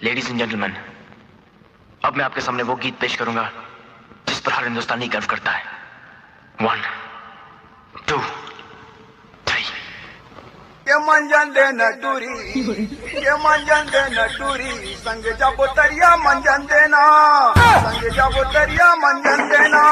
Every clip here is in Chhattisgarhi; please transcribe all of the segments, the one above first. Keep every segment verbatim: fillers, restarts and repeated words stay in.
Ladies and gentlemen, अब मैं आपके सामने वो गीत पेश करूंगा जिस पर हर हिंदुस्तानी गर्व करता है। One, two, three. ये मंजन देना टूरी, ये मंजन देना टूरी, संग जाबो तरिया मंजन देना, संग जाबो तरिया मंजन देना।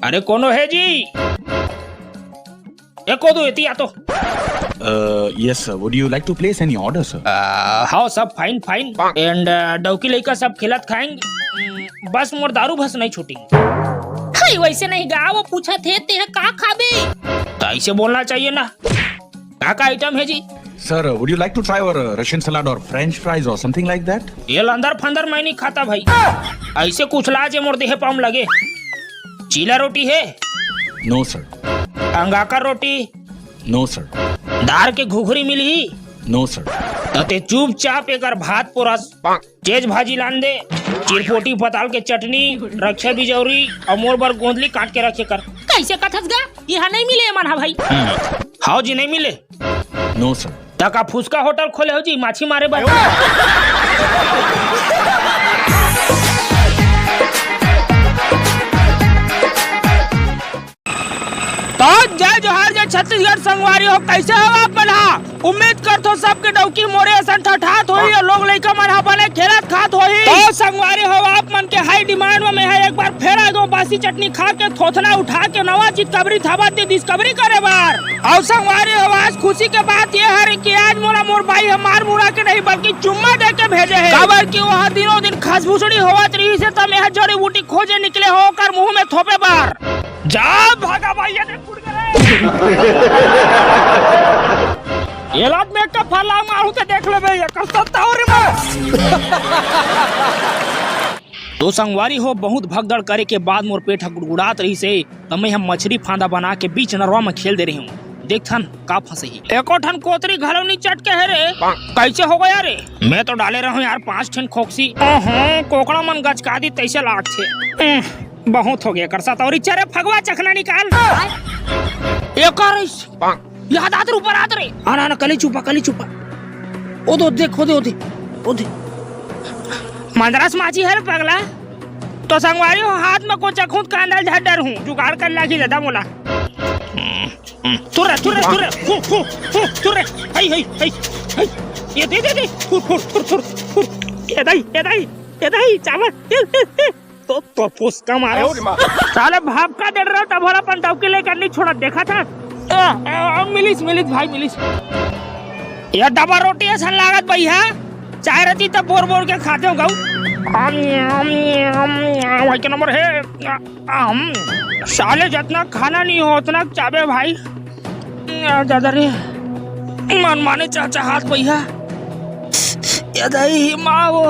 अरे कोनो है जी? एको दो एती आ तो। Uh, yes, sir. Would you like to place any order, sir? हाव, सब फाइन फाइन एंड डौकी लइका सब खेलत खाएंगे। बस मोर दारू भस नहीं छूटी। हाय, वैसे नहीं गा, वो पूछा थे ते का खाबे? तो ऐसे बोलना चाहिए ना। का का आइटम है जी? Sir, uh, would you like to try our uh, Russian salad or French fries or something like that? ये लंदर फंदर मैं नहीं खाता भाई। ऐसे कुछ लाजे मोर देह पाम लगे। चीला रोटी है? No, sir. अंगाकर रोटी? No, sir. दार के घुघरी मिलही? No, sir. त ते चुपचाप एकर भात पोरस, चेज भाजी लान दे, चिरपोटी पताल के चटनी, रक्षा बिजौरी और मोर बर गोंदली काट के रखे कर। कैसे कथस गा? यहाँ नहीं मिले मन हा भाई। हाव जी, नहीं मिले। No, sir. तका फुसका होटल खोले हो जी, माछी मारे बर। तो जय जोहार, जय छत्तीसगढ़ संगवारी हो, कैसे हो आप मन हा? उम्मीद करथो सबके डौकी मोरे असन ठठात होही और लोग लइका मन हा बने खेलत खात होही। तो संगवारी हो, आप मन के हाई डिमांड में मैं हा एक बार फेर आ गयो बासी चटनी खा के, थोथना उठा के नवा चितकबरी थाबा ते डिस्कवरी करे बर। और संगवारी हो, आज खुशी के बात ये हरे कि आज मोला मोर बाई ह मार मुड़ा के नहीं बल्कि चुम्मा दे के भेजे हे। काबर कि वह दिनों दिन खसभुसड़ी होवत रहिस हे, त मैं हा जड़ी बूटी खोजे निकले हो ओकर मुंह में थोपे बर। जा भागा भाई, ये देख फुट गए। ये लात में का फला मारू ते देख लेबे, ये कर सकता हो रे मैं। तो संगवारी हो, बहुत भगदड़ करे के बाद मोर पेट ह गुड़गुड़ात रहिस हे, त मैं ह मछरी फांदा बना के बीच नरवा म खेल दे रही हूँ। देखथन का फंसे ही। एको ठन कोतरी घलो नी चटके हे रे। कैसे हो गया रे? मैं तो डाले रहूं यार पांच ठन खोकसी। ओहो, कोकड़ा मन गचका दी तैसे लागथे। उह, बहुत हो गया कर साथ। और चरे फगवा चखना निकाल। एकर इस याद आत रे, ऊपर आत रे। आना, आना, कली छुपा, कली छुपा। ओ दो, देख, ओ दे, ओ दे, ओ दे। मंदरस माची है रे पगला। तो संगवारी हो, हाथ में कोचा खुद कांदा झड्डर हूँ, जुगाड़ कर लागी दादा मोला। तुरे, तुरे, तुरे, हु, हु, हु, तुरे, हई, हई, हई, हई। ये दे, दे, दे, थुर, थुर, थुर, थुर, थुर। ये दई, ये दई, ये दई, चावल। ये, ये, ये। तो, तो फुसका मारो। साले भाप का दे रहा था, भला अपन डौकी लेकर नहीं छोड़ा, देखा था? आ, आ, मिलिस, मिलिस, भाई, मिलिस। ये डबल रोटी असन लागत भैया, चाय रहती तब बोर बोर के खाते हो गऊ। आम, आम, आम, आम, भाई के नंबर है। आ, आम, साले जितना खाना नहीं हो उतना चाबे भाई। आ, दादा रे, मन माने चाचा हाथ भैया। ये दही माँ वो।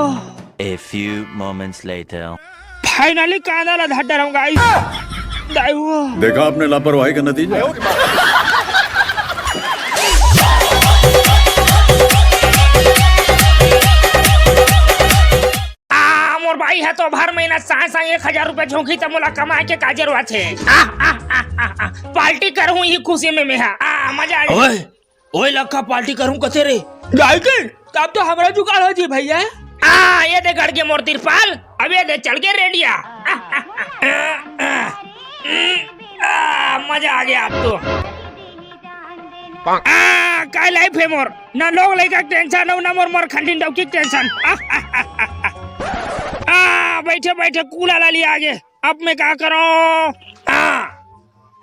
A few moments later. Finally कांदा ला धर डरम गाइस। दाई वो। देखा आपने लापरवाही का नतीजा। आ, मोर बाई ह तो भर महीना साय साय एक हजार रुपया झोंकी त मोला कमाए के का जरूरत हे? आ, आ, आ, आ, आ, पार्टी करहूं ही खुशी में मैं हा। आ, मजा आ जाए। ओए, ओए लक्का पार्टी करहूं कथे रे? जाए के? तब तो हमरा जुगाड़ हो जी भैया। आ, ये दे गड़ के मोर तिरपाल, अब ये दे चल के रेडिया। आ, आ, आ, आ, आ, मजा आ गया अब तो। आ, काय लाइफ है मोर, ना लोग लइका के टेंशन हो, ना मोर मोर खंडिन डौकी के टेंशन। आ, आ, आ, आ, आ। आ, बैठे बैठे कूला ला लिया आगे, अब मैं का करो? आ,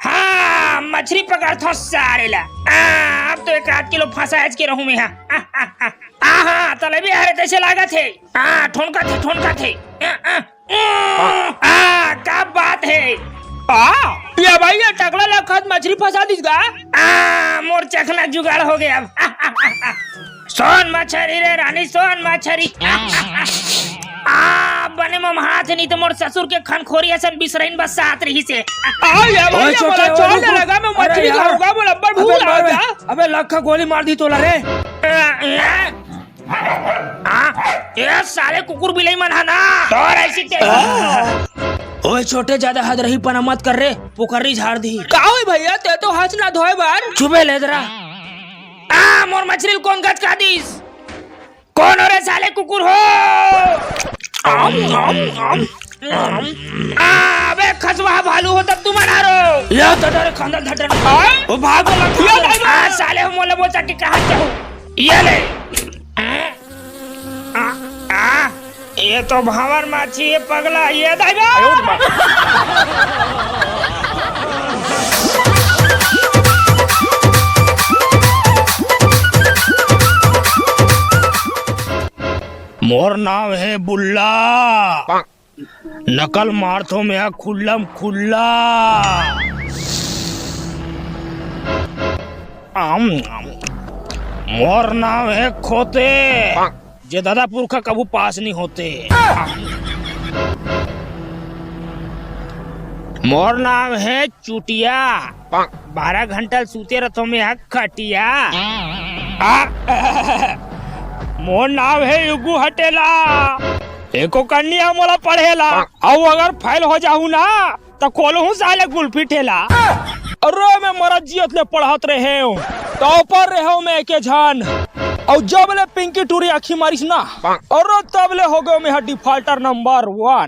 हाँ, मछली पकड़थो सारे ला। आ, अब तो एक आध किलो फंसा के रहूं मैं हा। आ, आ, आ, आ, हाँ, तलेबी हरे तैसे लागत है। आ, ठोनका थे, ठोनका थे। आ, आ। आ, का बात है? आ, ये भाई, ये टकला लखत मछली फंसा दिस गा। आ, मोर चखना जुगाड़ हो गया अब। सोन मछरी रे रानी, सोन मछरी। आ, बने ममहात हे, नहीं तो मोर ससुर के खनखोरी असन बिसरइन बसात रहिस हे। आ, या ओए, भैया, छोटे, मोला ओए, चोट रुक, रुक। लगा, मैं अरे मछली यार। खाऊंगा, मोला अब्बड़ अबे भूख मार लगा। बे, अबे लखा गोली मार दी तोला रे। ए, ए, आ, ए साले कुकुर बिलई मन हा ना। तोर ऐसी ते- ओए छोटे, ज्यादा हद रही पना मत कर रे, पोकरी झाड़ दी। का होय भैया, ते तो हाथ ना धोए बार। चुपे ले जरा। आ, मोर मछली ल कोन गचका दिस? कोन हो रे साले कुकुर हो? आम, आम, आम, आम। आ, अबे खसवा भालू हो तब तुम अनारो। या धटर खंदल धटर। हाँ? ओ भाग वाला या खंदल। भाई। आ, साले हो मोला बोचा के कहा चाहू। ये ले। आ, आ, ये तो भावर माछी है पगला, ये दाई बा। मोर नाम है बुल्ला। नकल मारथो मैं खुल्लम खुल्ला। आम, आम। मोर नाम है खोते, जे दादा पुरखा कभू पास नहीं होते। मोर नाम है चुटिया, बारह घंटा सूते रथो मैं खटिया। आ, मोर नाम है युगू हटेला, एको कन्या मोला पढ़ेला, अउ अगर फेल हो जाहू ना, त खोलहूं साले गुल्फी ठेला। अरे मैं मरत जियत ले पढ़त रहेंव, टॉपर रहेंव मैं एके झन। अउ जब ले पिंकी टूरी आँखी मारिस ना, अरे तब ले हो गयो मैं डिफॉल्टर नंबर वन।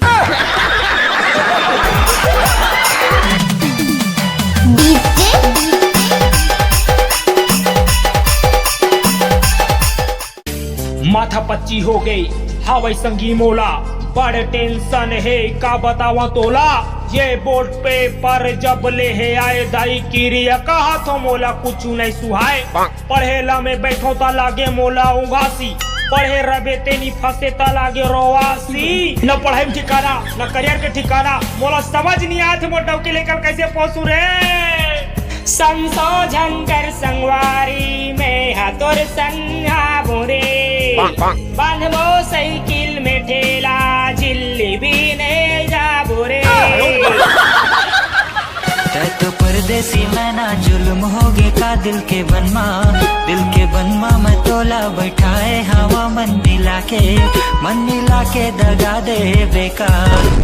माथा पच्ची हो गई हावय संगी मोला, बड़ टेंशन हे का बतावा तोला। ये बोर्ड पेपर जब ले हे आए दाई किरिया, कहा थो मोला कुछ नहीं सुहाए। पढ़े ला मैं बैठो ता लागे मोला उगासी, पढ़े रबे तेनी फंसे ता लागे रोवासी। न पढ़ाई में ठिकाना, न करियर के ठिकाना, मोला समझ नहीं आत हे मोर डौकी लेकर कैसे पोसू रे। संशोधन कर संगवारी, मैं हा तोर संग हाबो रे। बांधबो साइकिल में ठेला, झिल्ली बीने जाबो रे। तै तो परदेसी मैना, जुल्म होगे का दिल के बनमा, दिल के बनमा मैं तोला बैठाए हवा मन मिला के, मन मिला के दगा दे बेकार।